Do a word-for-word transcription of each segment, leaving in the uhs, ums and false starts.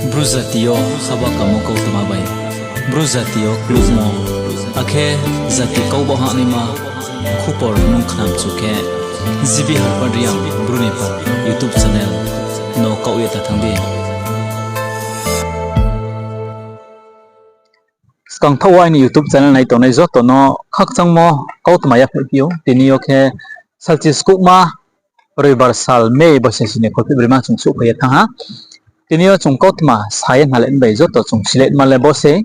Bru jati yo haba kamo kautma bai, Bru jati yo klukmo, akhe jati kau ba hahnaima khupor nung khnamchu khe, G B Harpad Reang Bru ni pha YouTube channel no kaoh ye ta thanng di. Skang thaoh wo aini YouTube channel nai tongnai joto no khakchangmo kautma yaphaihphi ou. Tini yo khe salchi skuhma roibar sal May bosi sini kholphehbrima chung souhphai ye thanng ha. Tini yo chung kautma sa ye hnalai bai joto chung silaima le bo se.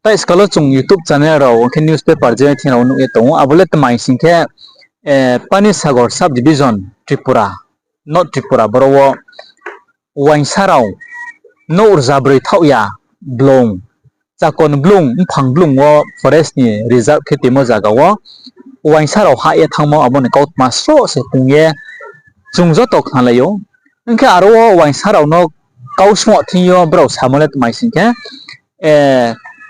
Tai skal wo chung YouTube channel rao, ong khe newspaper je thing rao nuh ye tong ou. Abo le tma hing sing khe, Panisagar sub division, Tripura, North Tripura, boro wo uaingsa rao nouh rzabroi thaoh ya blung, chakon blung, mphang blung wo forest ni reserve khe tongmo zaga wo uaingsa rao hah ye thanngmo abo ni kautma sroh se tong ye chung joto khnalai ou. Ong khe aro wo uaingsa rao no kau sung thing yo brao samo le tma hing sing khe,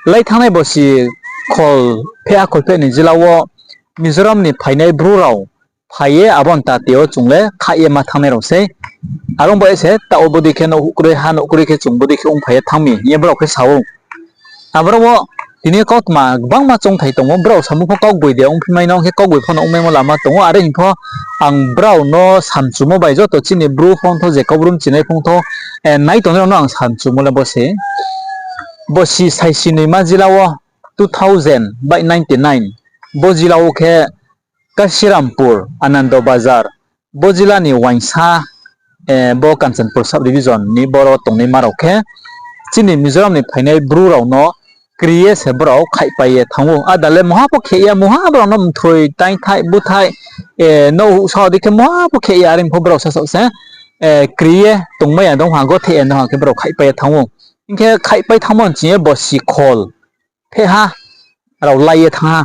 lai thanngnai bosi kholpheh ha kholpheh ni jila wo Mizoram ni phainai Bru rao phai ye abo ni tate wo chung le khaih ye ma thanngnai rao sei. Are ong bai se taoh wo bodei khe nouh huh kroi, ha nouh kroi khe chung bodei khe ongphai ye thanng mi hing ye brao khe sa ou. Aboro wo tini kautma gbangma choungthai tong ou, brao samung pho kaugboiya ongphi mai no, ong khe kaugboi pho no ongmaimo lama tong ou. Are hing pho ang brao no samchumo bai joto chini Bru phung thou, je Kaubru chinai phung thou, nai tongnai rao no ang samchumo le bo se. Bosi saisi noima jila wo two thousand bai ninety nine, bo jila wo khe Kasirampur, Anando Bazar, bo jila ni uaingsa, bo Kanchanpur sub division ni boro tongnaima rao khe chini Mizoram ni phainai Bru rao no kri ye se brao khaihpai ye thanng ou. Ada le mungha pho khe ya, mungha brao no mthoi, taingthaih, búthaih, nouh huh sao dei khe mungha pho khe ya, are pho brao sasaoh se kri ye tongmai ya dong ha, gotheh ya dong ha khe brao khaihpai ye thanng ou. Hing khe khaihpai thanngmo ni ching ye bosi kholpheh ha rao lai ye thanng ha.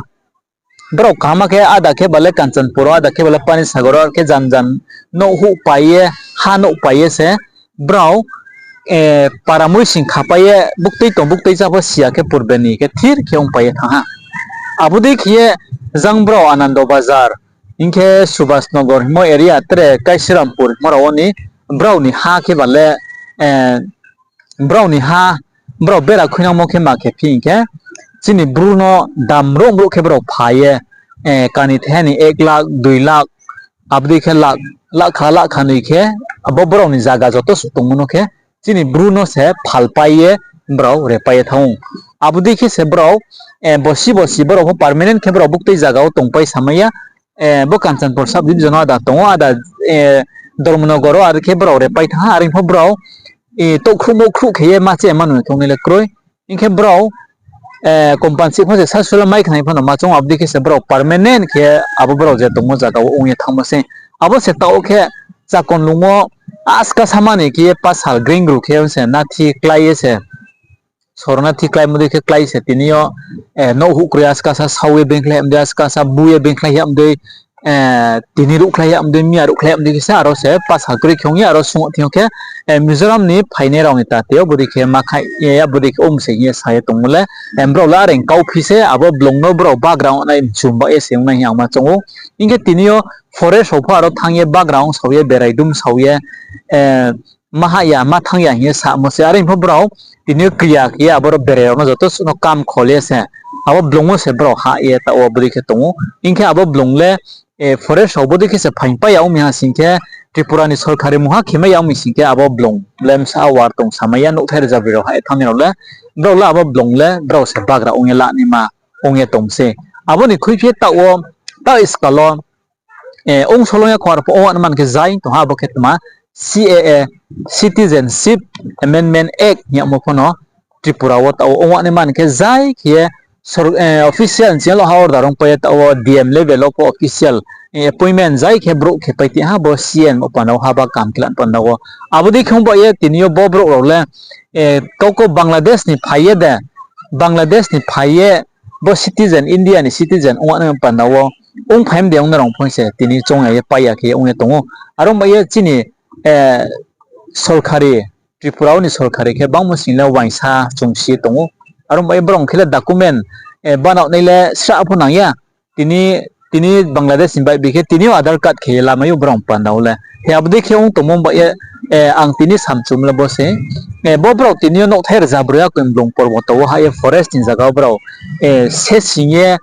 Brao kaham khe ada khe ba le Kanchanpur wo, ada khe ba le Panisagar wo, khe jan jan nouh huh pai ye, ha nouh pai ye se brao para muising khapai ye buktui tong buktui chá pho si ya khe purbe ni khe thir khe ongpai ye thanng ha. Abo dei khe ye jang brao Anando Bazar, hing khe Subhas Nagar hingmo area, tre Kaisirampur hingmo rao wo ni brao ni ha khe ba le, brao ni ha, brao bera khuinangmo khe ma khe phi hing khe, chini Bru no dam rouh rouh khe brao pha ye, kani thaiha ni ek lakh, dui lakh, abo dei khe lakh, lakh kha, lakh kha noi khe, abo brao ni zaga joto suh tongmo no khe chini Bru no se phalpai ye brao repai ye thanng ou. Abo dei khe se brao bosi bosi brao pho permanent khe brao buktui zaga wo tongpai samai ya. Bo Kanchanpur sub division wo ada tong ou, ada Dharmanagar wo are khe brao repai thanng ha, are pho brao touhkhruhmo khruh khe ye ma che ma nung ye thanng nai le kroi. Hing khe brao compensation pho se sasula mai khnai pho no ma choung, abo dei khe se brao permanent khe abo brao je tongmo zaga wo ong ye thanngmo se. Abo se taoh wo khe chakon lung wo aska sama ni khe ye pa sal greing gru khe se nathi klái ye se, sorona thi kláimo dei khe klái se tini yo, nouh huh kroi aska sa sao ye bengkhlai ham dei, aska sa bu ye bengkhlai ham dei, tini ruhkhlai ham dei, miya ruhkhlai ham dei khe se aro se pa sal kroi khe ong ye aro sung thing yo khe, Mizoram ni phainai rao ni tate yo bodei khe ma khaih ye, bodei khe ong se hing ye sa ye tongmo le, brao le are kauphi se abo blung no brao bagra ong nai mchum ba ye se ong nai hing ye ang ma choung ou. Hing khe tini yo forest rao pho aro thanng ye bagra ong sao ye, berai dum sao ye, ma hah ya, ma thanng ya hing ye samo se. Are pho brao tini yo kri ya khe ye abo rao berai rao no joto suh no kam khol ye se abo blung wo se brao hah ye taoh wo bodei khe tong ou. Hing khe abo blung le forest rao bodei khe se phaingpai ya ong mi ha sing khe, Tripura ni sorkari mungha khemai ya ong mi sing khe abo blung le bsa war tong samai ya, nouhthai rzabroi rao hah ye thanngnai rao le, brao le abo blung le brao se bagra ong ye lanaima ong ye tong se. Abo ni khuiphi ye taoh wo, taoh iskal wo, ong solong ya khong ar pho ong wanaima ni khe zai tong ha, abo khe tma, C A A, Citizenship Amendment Act hing yagmo pho no Tripura wo taoh wo ong wanaima ni khe zai khe ye official ni ching yo ha order ongpai ye taoh wo D M level wo pho official appointment zai khe brouh khe pai ti ha bo C M o panda wo, haba kam khe la panda wo. Abo dei khe ong ba ye tini yo bo brouh rao le, kau kau Bangladesh ni phai ye de, Bangladesh ni phai ye bo citizen, India ni citizen ong wanaima panda wo, ongphai mde ong nai rao pho se tini choung ya ye pai ya khe ye ong ye tong ou. Are ong ba ye chini sorkari, Tripura wo ni sorkari khe bangmo sing le uaingsa chung si ye tong ou. Are ong ba ye brao khe le document banaoh nai le srah pho nang ya. Tini, tini Bangladesh ni bai bi khe tini yo Aadhaar card khe ye lamai ou brao panda wo le. He abo dei khe ong tongmo ba ye Ang tini samchum le bo se, bo brao tini yo nouhthai rzabroi akoi blung porboto wo ha ye forest ni zaga wo brao sesing ye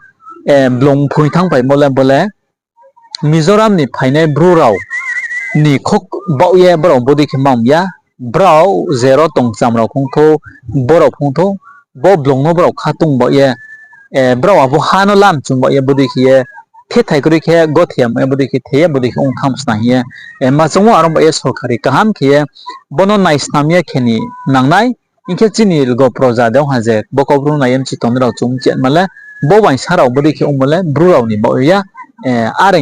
blung phoing thanngphaimo le bo le Mizoram ni phainai Bru rao ni khuk baoh ye brao bodei khe mang ya. Brao jero tongcham rao phung thou, brao phung thou, bo blung no brao khatung baoh ye, brao abo ha no lamchum baoh ye bodei khe ye, thethai kroi khe gothiyam ye bodei khe the ye bodei khe ong tham sna hing ye ma choung ou. Aro baoh ye sorkari kaham khe ye bo no naisnam ye khe ni nangnai. Hing khe chini lgo proja de ong ha je bo Kaubru no nai ye mchi tongnai rao chung mchi ma le, bo uaingsa rao bodei khe ongmo le Bru rao ni baoh ya. Are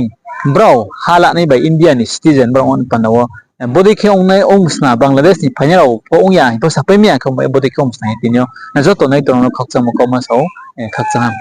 brao ha lanai bai India ni citizen brao ong panda wo bodei khe ongnai ong sna, Bangladesh ni phainai rao pho ong ya hing pho sapai mi ya khe ong bai bodei khe ong sna hing ye tini yo joto nai tong rao no khakchangmo kauma sa ou, khakchang ha.